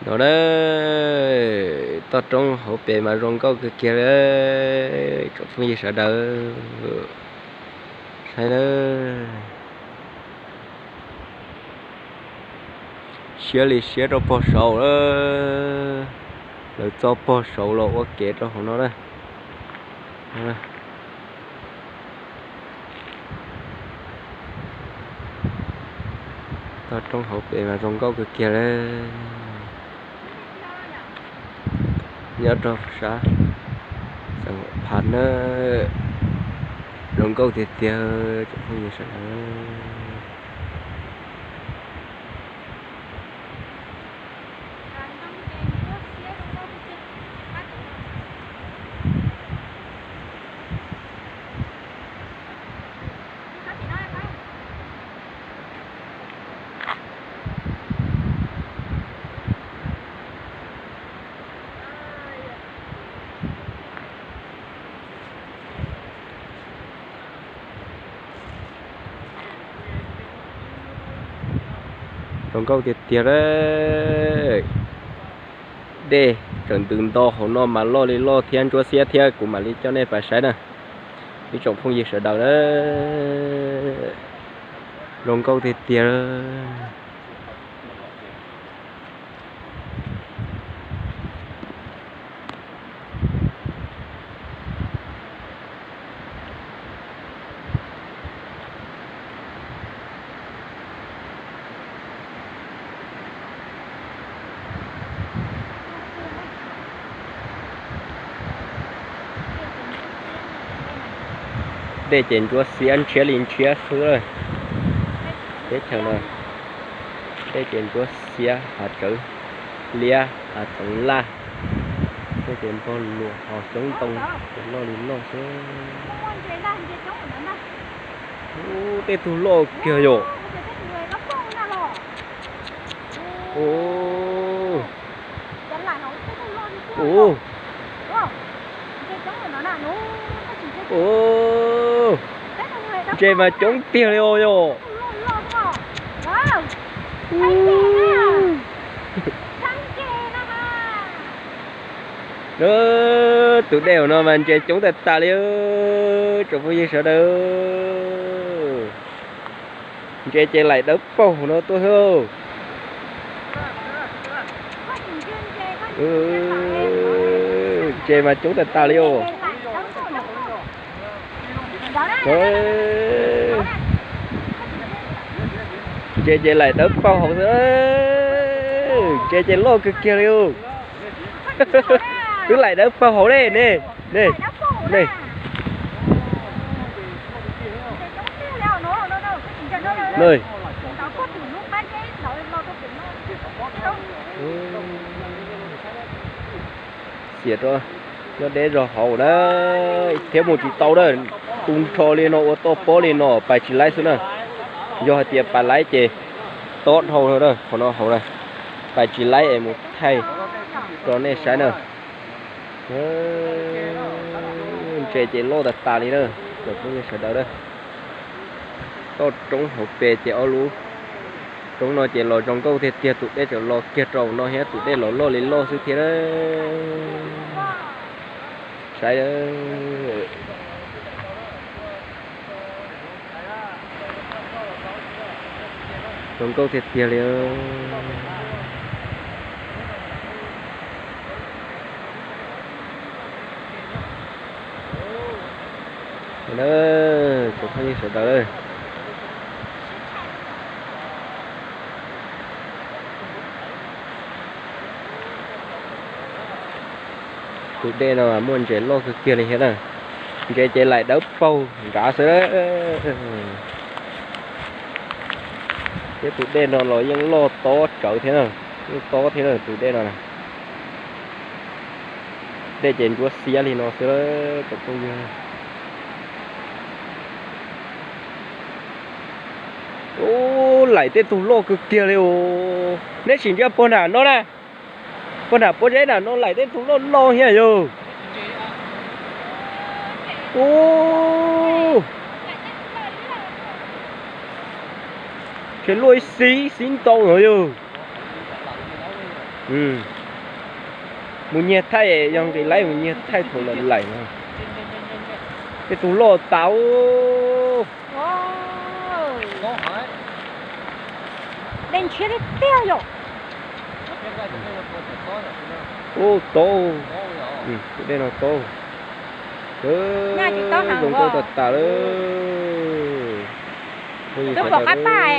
No na, toj roob hauv pes mas zoo nkauj kawg kiag li, tsoom phooj ywg sawv daws. Saib na, siab li siab rau pog saud, lawv txo pog saud los ua kev rau hauv no na. Toj roob hauv pes mas zoo nkauj kawg kiag li. Nyob rau sab Xeev Phav na, zoo nkauj tiag tiag tsoom phooj ywg sawv daws. Zoo nkauj tiag tiag li. Dej tseem ntws nto hauv no mas loj li loj thiab ntsuab xiab thiab, kuv mam li coj nej pais saib na, ib tsoom phooj ywg sawv daws na. Zoo nkauj tiag tiag. Dej ces ntsuab xiab ntshiab li ntshiab xwb. Teb chaws no dej ces ntsuab xiab, hav txawv liab hav txawv laj, dej ces npog luas ho xyoob ntoo ces loj li loj xwb. Ub, tej tug loj kiag yom. Ub, ub, ub, ntses mas coob tiag li os yom. Tus dej no mas ntses coob tas tas li, tsoom phooj ywg sawv daws. Ntses ces laim dawb paug no tuaj xwb. Ntses mas coob tas tas li os. Ntses ces laim dawb paug hauv xwb. Ntses ces loj kawg kiag li. Twb laim dawb paug hauv ne, ne, ne. Xiam rau nyob deb zog hauv na, thiab mus tsis tau na, tu nrho li no ua toj pob li no pais tsis laib xwb na. Yog hais tias pais laib ces tob dhau na, qhov no hauv na, pais tsis laib es mus thaij rau nej saib na. Ntses ces loj tas tas li na, tsoom phooj ywg sawv daws na. Toj roob hauv pes ces ob lub roob no ces los zoo nkauj tiag tiag, tus dej tseem los kiag rau no thiab, tus dej los loj li loj xwb thiab na. Saib, zoo nkauj tiag tiag li. Tsoom phooj ywg sawv daws, tus dej no muaj ntses loj kawg kiag li thiab na. Ntses ces laim dawb paug nrad xwb. Thiab tus dej no los yeej loj tob tsawv thiab na, yeej tob thiab na tus dej no. Dej ces ntsuab xiab li no xwb tsoom phooj ywg. Ub, laim tej tug loj kawg kiag li os. Neb sim ntsia puag nram no na, puag nram pob zeb nram no laim tej tug loj loj thiab yog. Ub, ces luaj ib xib xib ntau no yog. Mus nyiag thaij, yog nqis laib mus nyiag thaij thaum lawm lawm no. Tej tus loj tas. Dej ntshiab tiag tiag yom. Ub, taub. Tus dej no taub. Zoo nkauj tas tas lawm. Twb pom qab paj.